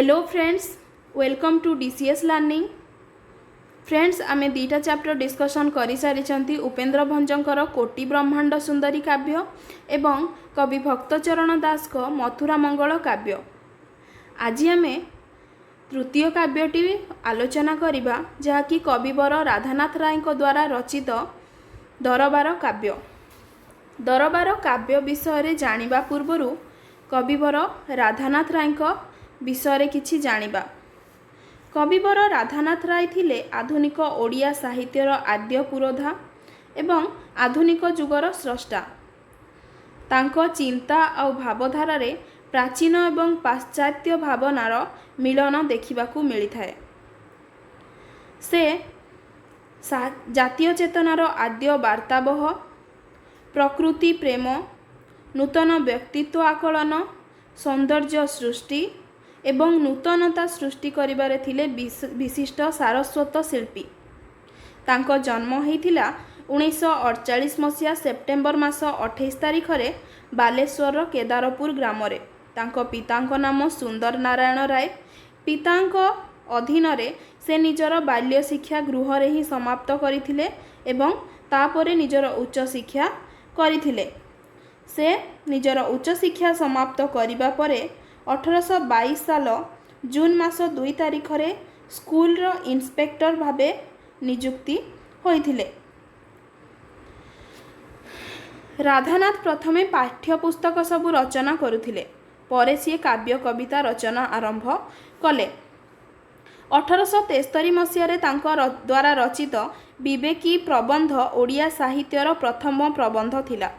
Hello friends, welcome to DCS Learning. Friends, ଆମେ ଦୁଇଟା chapter discussion କରିସାରିଛନ୍ତି, ଉପେନ୍ଦ୍ର ଭଞ୍ଜଙ୍କର କୋଟି ବ୍ରହ୍ମାଣ୍ଡ ସୁନ୍ଦରୀ କାବ୍ୟ ଏବଂ କବି ଭକ୍ତଚରଣ ଦାସଙ୍କ ମଥୁରା ମଙ୍ଗଳ କାବ୍ୟ। ଆଜି ଆମେ ତୃତୀୟ କାବ୍ୟଟି ଆଲୋଚନା କରିବା, ଯାହାକି କବିବର ରାଧାନାଥ ରାୟଙ୍କ ଦ୍ୱାରା ରଚିତ ଦରବାର କାବ୍ୟ। ଦରବାର କାବ୍ୟ ବିଷୟରେ ଜାଣିବା ପୂର୍ବରୁ କବିବର ରାଧାନାଥ ରାୟଙ୍କ ବିଷୟରେ କିଛି ଜାଣିବା। କବିବର ରାଧାନାଥ ରାୟ ଥିଲେ ଆଧୁନିକ ଓଡ଼ିଆ ସାହିତ୍ୟର ଆଦ୍ୟ ପୁରୋଧା ଏବଂ ଆଧୁନିକ ଯୁଗର ସ୍ରଷ୍ଟା। ତାଙ୍କ ଚିନ୍ତା ଆଉ ଭାବଧାରାରେ ପ୍ରାଚୀନ ଏବଂ ପାଶ୍ଚାତ୍ୟ ଭାବନାର ମିଳନ ଦେଖିବାକୁ ମିଳିଥାଏ। ସେ ଜାତୀୟ ଚେତନାର ଆଦ୍ୟ ବାର୍ତ୍ତାବହ, ପ୍ରକୃତି ପ୍ରେମ, ନୂତନ ବ୍ୟକ୍ତିତ୍ୱ ଆକଳନ, ସୌନ୍ଦର୍ଯ୍ୟ ସୃଷ୍ଟି ଏବଂ ନୂତନତା ସୃଷ୍ଟି କରିବାରେ ଥିଲେ ବିଶିଷ୍ଟ ସାରସ୍ୱତ ଶିଳ୍ପୀ। ତାଙ୍କ ଜନ୍ମ ହେଇଥିଲା 1948 ମସିହା ସେପ୍ଟେମ୍ବର ମାସ 28 ତାରିଖରେ ବାଲେଶ୍ୱରର କେଦାରପୁର ଗ୍ରାମରେ। ତାଙ୍କ ପିତାଙ୍କ ନାମ ସୁନ୍ଦର ନାରାୟଣ ରାୟ। ପିତାଙ୍କ ଅଧୀନରେ ସେ ନିଜର ବାଲ୍ୟ ଶିକ୍ଷା ଗୃହରେ ହିଁ ସମାପ୍ତ କରିଥିଲେ ଏବଂ ତାପରେ ନିଜର ଉଚ୍ଚଶିକ୍ଷା କରିଥିଲେ। ସେ ନିଜର ଉଚ୍ଚଶିକ୍ଷା ସମାପ୍ତ କରିବା ପରେ 1822 ସାଲ ଜୁନ୍ ମାସ 2 ତାରିଖରେ ସ୍କୁଲର ଇନ୍ସପେକ୍ଟର ଭାବେ ନିଯୁକ୍ତି ହୋଇଥିଲେ। ରାଧାନାଥ ପ୍ରଥମେ ପାଠ୍ୟପୁସ୍ତକ ସବୁ ରଚନା କରୁଥିଲେ। ପରେ ସିଏ କାବ୍ୟ କବିତା ରଚନା ଆରମ୍ଭ କଲେ। 1873 ମସିହାରେ ତାଙ୍କ ଦ୍ୱାରା ରଚିତ ବିବେକୀ ପ୍ରବନ୍ଧ ଓଡ଼ିଆ ସାହିତ୍ୟର ପ୍ରଥମ ପ୍ରବନ୍ଧ ଥିଲା।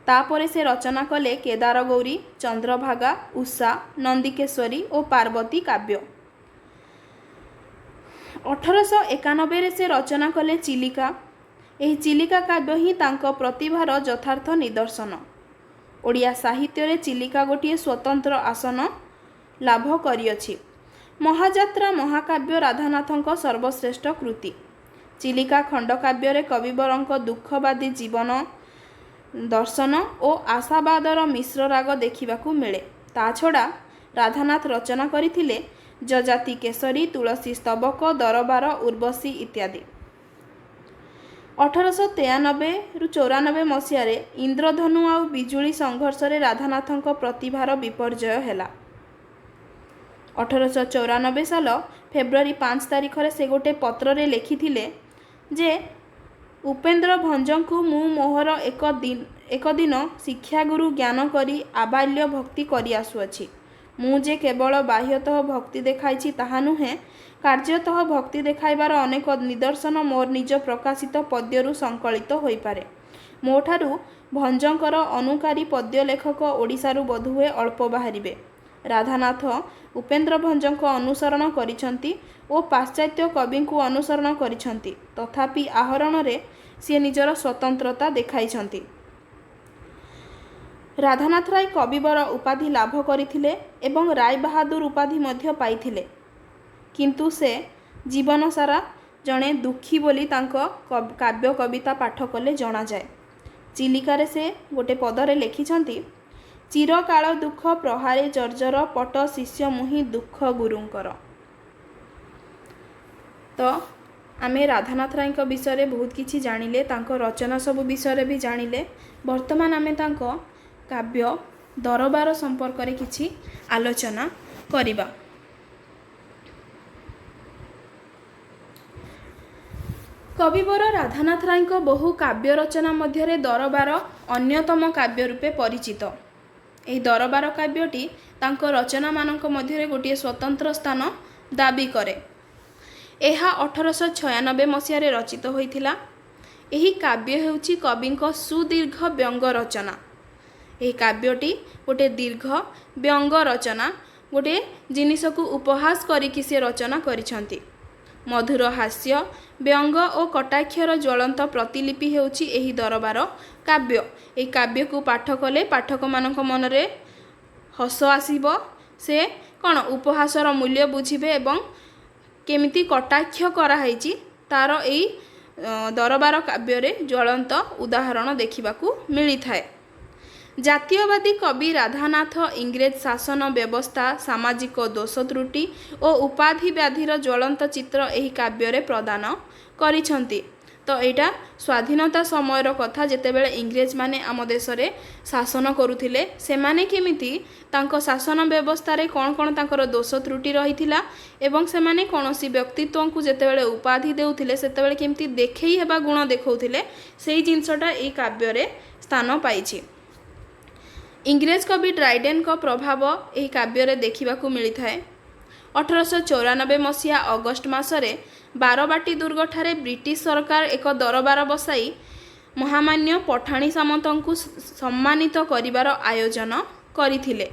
ତାପରେ ସେ ରଚନା କଲେ କେଦାରଗୌରୀ, ଚନ୍ଦ୍ରଭାଗା, ଉଷା, ନନ୍ଦିକେଶ୍ୱରୀ ଓ ପାର୍ବତୀ କାବ୍ୟ। 1891ରେ ସେ ରଚନା କଲେ ଚିଲିକା। ଏହି ଚିଲିକା କାବ୍ୟ ହିଁ ତାଙ୍କ ପ୍ରତିଭାର ଯଥାର୍ଥ ନିଦର୍ଶନ। ଓଡ଼ିଆ ସାହିତ୍ୟରେ ଚିଲିକା ଗୋଟିଏ ସ୍ୱତନ୍ତ୍ର ଆସନ ଲାଭ କରିଅଛି। ମହାଯାତ୍ରା ମହାକାବ୍ୟ ରାଧାନାଥଙ୍କ ସର୍ବଶ୍ରେଷ୍ଠ କୃତି। ଚିଲିକା ଖଣ୍ଡକାବ୍ୟରେ କବିବରଙ୍କ ଦୁଃଖବାଦୀ ଜୀବନ ଦର୍ଶନ ଓ ଆଶାବାଦର ମିଶ୍ର ରାଗ ଦେଖିବାକୁ ମିଳେ। ତା ଛଡ଼ା ରାଧାନାଥ ରଚନା କରିଥିଲେ ଯଯାତି କେଶରୀ, ତୁଳସୀ ସ୍ତବକ, ଦରବାର, ଉର୍ବଶୀ ଇତ୍ୟାଦି। 1893ରୁ 94 ମସିହାରେ ଇନ୍ଦ୍ରଧନୁ ଆଉ ବିଜୁଳି ସଂଘର୍ଷରେ ରାଧାନାଥଙ୍କ ପ୍ରତିଭାର ବିପର୍ଯ୍ୟୟ ହେଲା। 1894 ସାଲ ଫେବୃଆରୀ 5 ତାରିଖରେ ସେ ଗୋଟେ ପତ୍ରରେ ଲେଖିଥିଲେ ଯେ ଉପେନ୍ଦ୍ର ଭଞ୍ଜଙ୍କୁ ମୁଁ ମୋହର ଏକ ଦିନ ଶିକ୍ଷାଗୁରୁ ଜ୍ଞାନ କରି ଆବାଲ୍ୟ ଭକ୍ତି କରି ଆସୁଅଛି। ମୁଁ ଯେ କେବଳ ବାହ୍ୟତଃ ଭକ୍ତି ଦେଖାଇଛି ତାହା ନୁହେଁ, କାର୍ଯ୍ୟତଃ ଭକ୍ତି ଦେଖାଇବାର ଅନେକ ନିଦର୍ଶନ ମୋର ନିଜ ପ୍ରକାଶିତ ପଦ୍ୟରୁ ସଂକଳିତ ହୋଇପାରେ। ମୋଠାରୁ ଭଞ୍ଜଙ୍କର ଅନୁକାରୀ ପଦ୍ୟ ଲେଖକ ଓଡ଼ିଶାରୁ ବୋଧହୁଏ ଅଳ୍ପ ବାହାରିବେ। ରାଧାନାଥ ଉପେନ୍ଦ୍ର ଭଞ୍ଜଙ୍କ ଅନୁସରଣ କରିଛନ୍ତି ଓ ପାଶ୍ଚାତ୍ୟ କବିଙ୍କୁ ଅନୁସରଣ କରିଛନ୍ତି, ତଥାପି ଆହରଣରେ ସିଏ ନିଜର ସ୍ୱତନ୍ତ୍ରତା ଦେଖାଇଛନ୍ତି। ରାଧାନାଥ ରାୟ କବିବର ଉପାଧି ଲାଭ କରିଥିଲେ ଏବଂ ରାୟବାହାଦୁର ଉପାଧି ମଧ୍ୟ ପାଇଥିଲେ। କିନ୍ତୁ ସେ ଜୀବନ ସାରା ଜଣେ ଦୁଃଖୀ ବୋଲି ତାଙ୍କ କାବ୍ୟ କବିତା ପାଠ କଲେ ଜଣାଯାଏ। ଚିଲିକାରେ ସେ ଗୋଟେ ପଦରେ ଲେଖିଛନ୍ତି, ଚିରକାଳ ଦୁଃଖ ପ୍ରହାରେ ଜର୍ଜର ପଟ ଶିଷ୍ୟ ମୁହିଁ ଦୁଃଖ ଗୁରୁଙ୍କର। ତ ଆମେ ରାଧାନାଥ ରାୟଙ୍କ ବିଷୟରେ ବହୁତ କିଛି ଜାଣିଲେ, ତାଙ୍କ ରଚନା ସବୁ ବିଷୟରେ ବି ଜାଣିଲେ। ବର୍ତ୍ତମାନ ଆମେ ତାଙ୍କ କାବ୍ୟ ଦରବାର ସମ୍ପର୍କରେ କିଛି ଆଲୋଚନା କରିବା। କବିବର ରାଧାନାଥ ରାୟଙ୍କ ବହୁ କାବ୍ୟ ରଚନା ମଧ୍ୟରେ ଦରବାର ଅନ୍ୟତମ କାବ୍ୟ ରୂପେ ପରିଚିତ। ଏହି ଦରବାର କାବ୍ୟଟି ତାଙ୍କ ରଚନାମାନଙ୍କ ମଧ୍ୟରେ ଗୋଟିଏ ସ୍ୱତନ୍ତ୍ର ସ୍ଥାନ ଦାବି କରେ। ଏହା 1896 ମସିହାରେ ରଚିତ ହୋଇଥିଲା। ଏହି କାବ୍ୟ ହେଉଛି କବିଙ୍କ ସୁଦୀର୍ଘ ବ୍ୟଙ୍ଗ ରଚନା। ଏହି କାବ୍ୟଟି ଗୋଟେ ଦୀର୍ଘ ବ୍ୟଙ୍ଗ ରଚନା, ଗୋଟିଏ ଜିନିଷକୁ ଉପହାସ କରିକି ସେ ରଚନା କରିଛନ୍ତି। ମଧୁର ହାସ୍ୟ, ବ୍ୟଙ୍ଗ ଓ କଟାକ୍ଷର ଜ୍ୱଳନ୍ତ ପ୍ରତିଲିପି ହେଉଛି ଏହି ଦରବାର କାବ୍ୟ। ଏହି କାବ୍ୟକୁ ପାଠ କଲେ ପାଠକମାନଙ୍କ ମନରେ ହସ ଆସିବ। ସେ କ'ଣ ଉପହାସର ମୂଲ୍ୟ ବୁଝିବେ ଏବଂ କେମିତି କଟାକ୍ଷ କରାହେଇଛି ତାର ଏଇ ଦରବାର କାବ୍ୟରେ ଜ୍ୱଳନ୍ତ ଉଦାହରଣ ଦେଖିବାକୁ ମିଳିଥାଏ। ଜାତୀୟବାଦୀ କବି ରାଧାନାଥ ଇଂରେଜ ଶାସନ ବ୍ୟବସ୍ଥା, ସାମାଜିକ ଦୋଷ ତ୍ରୁଟି ଓ ଉପାଧି ବ୍ୟାଧିର ଜ୍ୱଳନ୍ତ ଚିତ୍ର ଏହି କାବ୍ୟରେ ପ୍ରଦାନ କରିଛନ୍ତି। ତ ଏଇଟା ସ୍ୱାଧୀନତା ସମୟର କଥା, ଯେତେବେଳେ ଇଂରେଜମାନେ ଆମ ଦେଶରେ ଶାସନ କରୁଥିଲେ, ସେମାନେ କେମିତି ତାଙ୍କ ଶାସନ ବ୍ୟବସ୍ଥାରେ କ'ଣ କ'ଣ ତାଙ୍କର ଦୋଷ ତ୍ରୁଟି ରହିଥିଲା ଏବଂ ସେମାନେ କୌଣସି ବ୍ୟକ୍ତିତ୍ୱଙ୍କୁ ଯେତେବେଳେ ଉପାଧି ଦେଉଥିଲେ ସେତେବେଳେ କେମିତି ଦେଖେଇ ହେବା ଗୁଣ ଦେଖାଉଥିଲେ, ସେଇ ଜିନିଷଟା ଏଇ କାବ୍ୟରେ ସ୍ଥାନ ପାଇଛି। ଇଂରେଜ କବି ଡ୍ରାଇଡେନଙ୍କ ପ୍ରଭାବ ଏହି କାବ୍ୟରେ ଦେଖିବାକୁ ମିଳିଥାଏ। 1894 ମସିହା ଅଗଷ୍ଟ ମାସରେ ବାରବାଟୀ ଦୁର୍ଗଠାରେ ବ୍ରିଟିଶ ସରକାର ଏକ ଦରବାର ବସାଇ ମହାମାନ୍ୟ ପଠାଣି ସାମନ୍ତଙ୍କୁ ସମ୍ମାନିତ କରିବାର ଆୟୋଜନ କରିଥିଲେ।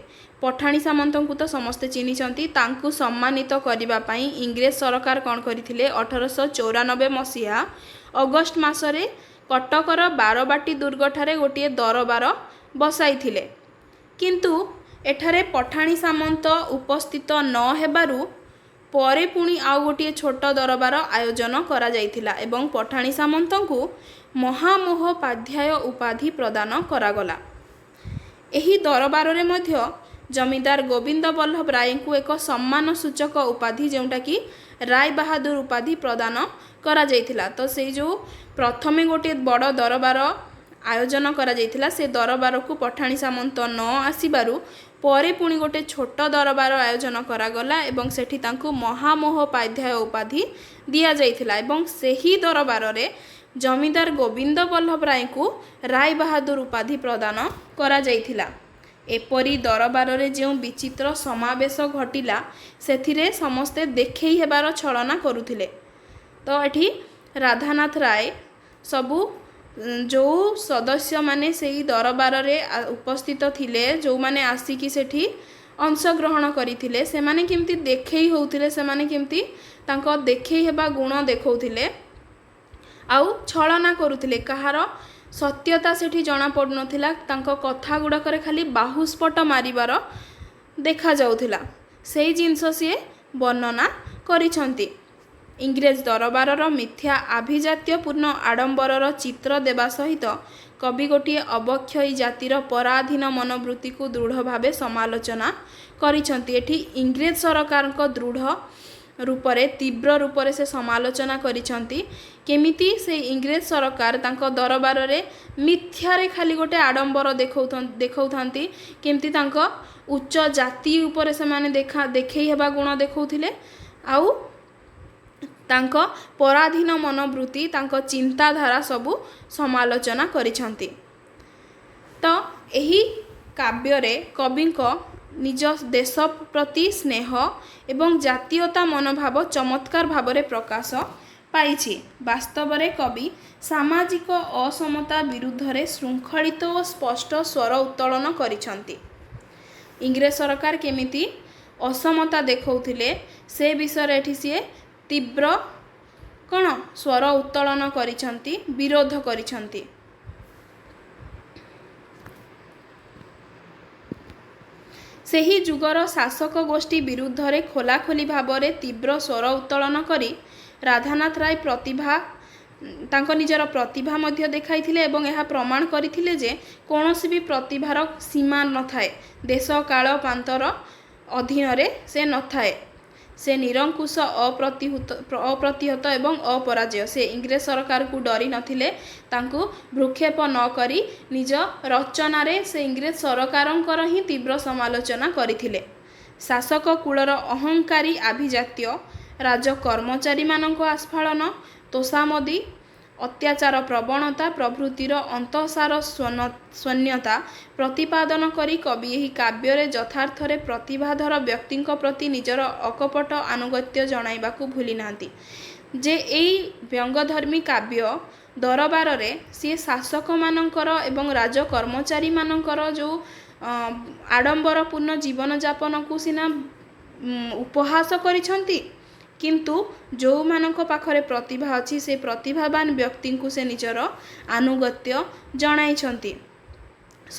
ପଠାଣି ସାମନ୍ତଙ୍କୁ ତ ସମସ୍ତେ ଚିହ୍ନିଛନ୍ତି। ତାଙ୍କୁ ସମ୍ମାନିତ କରିବା ପାଇଁ ଇଂରେଜ ସରକାର କ'ଣ କରିଥିଲେ? 1894 ମସିହା ଅଗଷ୍ଟ ମାସରେ କଟକର ବାରବାଟୀ ଦୁର୍ଗଠାରେ ଗୋଟିଏ ଦରବାର ବସାଇଥିଲେ। କିନ୍ତୁ ଏଠାରେ ପଠାଣି ସାମନ୍ତ ଉପସ୍ଥିତ ନ ହେବାରୁ ପରେ ପୁଣି ଆଉ ଗୋଟିଏ ଛୋଟ ଦରବାର ଆୟୋଜନ କରାଯାଇଥିଲା ଏବଂ ପଠାଣି ସାମନ୍ତଙ୍କୁ ମହାମହୋପାଧ୍ୟାୟ ଉପାଧି ପ୍ରଦାନ କରାଗଲା। ଏହି ଦରବାରରେ ମଧ୍ୟ ଜମିଦାର ଗୋବିନ୍ଦ ବଲ୍ଲଭ ରାୟଙ୍କୁ ଏକ ସମ୍ମାନ ସୂଚକ ଉପାଧି, ଯେଉଁଟାକି ରାୟ ବାହାଦୁର ଉପାଧି ପ୍ରଦାନ କରାଯାଇଥିଲା। ତ ସେଇ ଯେଉଁ ପ୍ରଥମେ ଗୋଟିଏ ବଡ଼ ଦରବାର ଆୟୋଜନ କରାଯାଇଥିଲା, ସେ ଦରବାରକୁ ପଠାଣି ସାମନ୍ତ ନ ଆସିବାରୁ ପରେ ପୁଣି ଗୋଟେ ଛୋଟ ଦରବାର ଆୟୋଜନ କରାଗଲା ଏବଂ ସେଠି ତାଙ୍କୁ ମହାମହୋପାଧ୍ୟାୟ ଉପାଧି ଦିଆଯାଇଥିଲା ଏବଂ ସେହି ଦରବାରରେ ଜମିଦାର ଗୋବିନ୍ଦ ବଲ୍ଲଭ ରାୟଙ୍କୁ ରାୟ ବାହାଦୁର ଉପାଧି ପ୍ରଦାନ କରାଯାଇଥିଲା। ଏପରି ଦରବାରରେ ଯେଉଁ ବିଚିତ୍ର ସମାବେଶ ଘଟିଲା, ସେଥିରେ ସମସ୍ତେ ଦେଖେଇ ହେବାର ଛଳନା କରୁଥିଲେ। ତ ଏଠି ରାଧାନାଥ ରାୟ ସବୁ ଯେଉଁ ସଦସ୍ୟମାନେ ସେଇ ଦରବାରରେ ଉପସ୍ଥିତ ଥିଲେ, ଯେଉଁମାନେ ଆସିକି ସେଠି ଅଂଶଗ୍ରହଣ କରିଥିଲେ, ସେମାନେ କେମିତି ଦେଖେଇ ହେଉଥିଲେ, ସେମାନେ କେମିତି ତାଙ୍କ ଦେଖେଇ ହେବା ଗୁଣ ଦେଖାଉଥିଲେ ଆଉ ଛଳନା କରୁଥିଲେ, କାହାର ସତ୍ୟତା ସେଠି ଜଣାପଡ଼ୁନଥିଲା। ତାଙ୍କ କଥା ଗୁଡ଼ାକରେ ଖାଲି ବାହୁସ୍ଫୋଟ ମାରିବାର ଦେଖାଯାଉଥିଲା, ସେଇ ଜିନିଷ ସିଏ ବର୍ଣ୍ଣନା କରିଛନ୍ତି। ଇଂରେଜ ଦରବାରର ମିଥ୍ୟା ଆଭିଜାତ୍ୟପୂର୍ଣ୍ଣ ଆଡ଼ମ୍ବରର ଚିତ୍ର ଦେବା ସହିତ କବି ଗୋଟିଏ ଅବକ୍ଷୟୀ ଜାତିର ପରାଧୀନ ମନୋବୃତ୍ତିକୁ ଦୃଢ଼ ଭାବେ ସମାଲୋଚନା କରିଛନ୍ତି। ଏଠି ଇଂରେଜ ସରକାରଙ୍କ ଦୃଢ଼ ରୂପରେ, ତୀବ୍ର ରୂପରେ ସେ ସମାଲୋଚନା କରିଛନ୍ତି, କେମିତି ସେ ଇଂରେଜ ସରକାର ତାଙ୍କ ଦରବାରରେ ମିଥ୍ୟାରେ ଖାଲି ଗୋଟେ ଆଡ଼ମ୍ବର ଦେଖାଉଥାନ୍ତି, କେମିତି ତାଙ୍କ ଉଚ୍ଚ ଜାତି ଉପରେ ସେମାନେ ଦେଖେଇ ହେବା ଗୁଣ ଦେଖାଉଥିଲେ ଆଉ ତାଙ୍କ ପରାଧୀନ ମନୋବୃତ୍ତି, ତାଙ୍କ ଚିନ୍ତାଧାରା ସବୁ ସମାଲୋଚନା କରିଛନ୍ତି। ତ ଏହି କାବ୍ୟରେ କବିଙ୍କ ନିଜ ଦେଶ ପ୍ରତି ସ୍ନେହ ଏବଂ ଜାତୀୟତା ମନୋଭାବ ଚମତ୍କାର ଭାବରେ ପ୍ରକାଶ ପାଇଛି। ବାସ୍ତବରେ କବି ସାମାଜିକ ଅସମତା ବିରୁଦ୍ଧରେ ଶୃଙ୍ଖଳିତ ଓ ସ୍ପଷ୍ଟ ସ୍ୱର ଉତ୍ତୋଳନ କରିଛନ୍ତି। ଇଂରେଜ ସରକାର କେମିତି ଅସମତା ଦେଖାଉଥିଲେ ସେ ବିଷୟରେ ଏଠି ସିଏ ତୀବ୍ର କ'ଣ ସ୍ୱର ଉତ୍ତୋଳନ କରିଛନ୍ତି, ବିରୋଧ କରିଛନ୍ତି। ସେହି ଯୁଗର ଶାସକ ଗୋଷ୍ଠୀ ବିରୁଦ୍ଧରେ ଖୋଲାଖୋଲି ଭାବରେ ତୀବ୍ର ସ୍ୱର ଉତ୍ତୋଳନ କରି ରାଧାନାଥ ରାୟ ପ୍ରତିଭା ତାଙ୍କ ନିଜର ପ୍ରତିଭା ମଧ୍ୟ ଦେଖାଇଥିଲେ ଏବଂ ଏହା ପ୍ରମାଣ କରିଥିଲେ ଯେ କୌଣସି ବି ପ୍ରତିଭାର ସୀମା ନଥାଏ, ଦେଶ କାଳ ପାନ୍ତର ଅଧୀନରେ ସେ ନଥାଏ। ସେ ନିରଙ୍କୁଶ, ଅପ୍ରତିହତ ଏବଂ ଅପରାଜୟ। ସେ ଇଂରେଜ ସରକାରକୁ ଡରି ନଥିଲେ, ତାଙ୍କୁ ଭ୍ରୂକ୍ଷେପ ନ କରି ନିଜ ରଚନାରେ ସେ ଇଂରେଜ ସରକାରଙ୍କର ହିଁ ତୀବ୍ର ସମାଲୋଚନା କରିଥିଲେ। ଶାସକ କୂଳର ଅହଙ୍କାରୀ ଆଭିଜାତ୍ୟ, ରାଜ କର୍ମଚାରୀମାନଙ୍କ ଆସ୍ଫାଳନ, ତୋଷାମଦି, ଅତ୍ୟାଚାର ପ୍ରବଣତା ପ୍ରଭୃତିର ଅନ୍ତଃସାର ଶୂନ୍ୟତା ପ୍ରତିପାଦନ କରି କବି ଏହି କାବ୍ୟରେ ଯଥାର୍ଥରେ ପ୍ରତିଭାଧର ବ୍ୟକ୍ତିଙ୍କ ପ୍ରତି ନିଜର ଅକପଟ ଆନୁଗତ୍ୟ ଜଣାଇବାକୁ ଭୁଲି ନାହାନ୍ତି। ଯେ ଏଇ ବ୍ୟଙ୍ଗଧର୍ମୀ କାବ୍ୟ ଦରବାରରେ ସିଏ ଶାସକମାନଙ୍କର ଏବଂ ରାଜ କର୍ମଚାରୀମାନଙ୍କର ଯେଉଁ ଆଡ଼ମ୍ବରପୂର୍ଣ୍ଣ ଜୀବନଯାପନକୁ ସିନା ଉପହାସ କରିଛନ୍ତି, କିନ୍ତୁ ଯେଉଁମାନଙ୍କ ପାଖରେ ପ୍ରତିଭା ଅଛି ସେ ପ୍ରତିଭାବାନ ବ୍ୟକ୍ତିଙ୍କୁ ସେ ନିଜର ଆନୁଗତ୍ୟ ଜଣାଇଛନ୍ତି।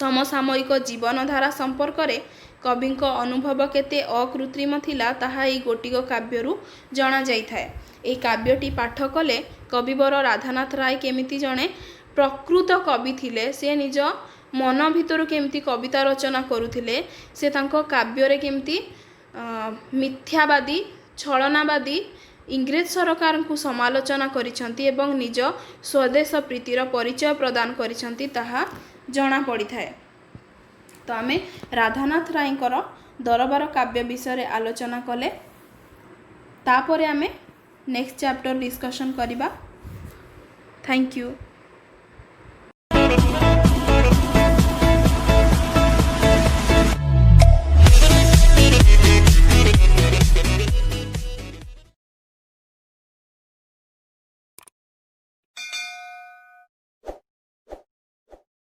ସମସାମୟିକ ଜୀବନଧାରା ସମ୍ପର୍କରେ କବିଙ୍କ ଅନୁଭବ କେତେ ଅକୃତ୍ରିମ ଥିଲା, ତାହା ଏଇ ଗୋଟିକ କାବ୍ୟରୁ ଜଣାଯାଇଥାଏ। ଏହି କାବ୍ୟଟି ପାଠ କଲେ କବିବର ରାଧାନାଥ ରାୟ କେମିତି ଜଣେ ପ୍ରକୃତ କବି ଥିଲେ, ସେ ନିଜ ମନ ଭିତରୁ କେମିତି କବିତା ରଚନା କରୁଥିଲେ, ସେ ତାଙ୍କ କାବ୍ୟରେ କେମିତି ମିଥ୍ୟାବାଦୀ, ଛଳନାବାଦୀ ଇଂରେଜ ସରକାରଙ୍କୁ ସମାଲୋଚନା କରିଛନ୍ତି ଏବଂ ନିଜ ସ୍ୱଦେଶ ପ୍ରୀତିର ପରିଚୟ ପ୍ରଦାନ କରିଛନ୍ତି, ତାହା ଜଣାପଡ଼ିଥାଏ। ତ ଆମେ ରାଧାନାଥ ରାୟଙ୍କର ଦରବାର କାବ୍ୟ ବିଷୟରେ ଆଲୋଚନା କଲେ। ତାପରେ ଆମେ ନେକ୍ସଟ ଚାପ୍ଟର ଡିସ୍କସନ୍ କରିବା। Thank you.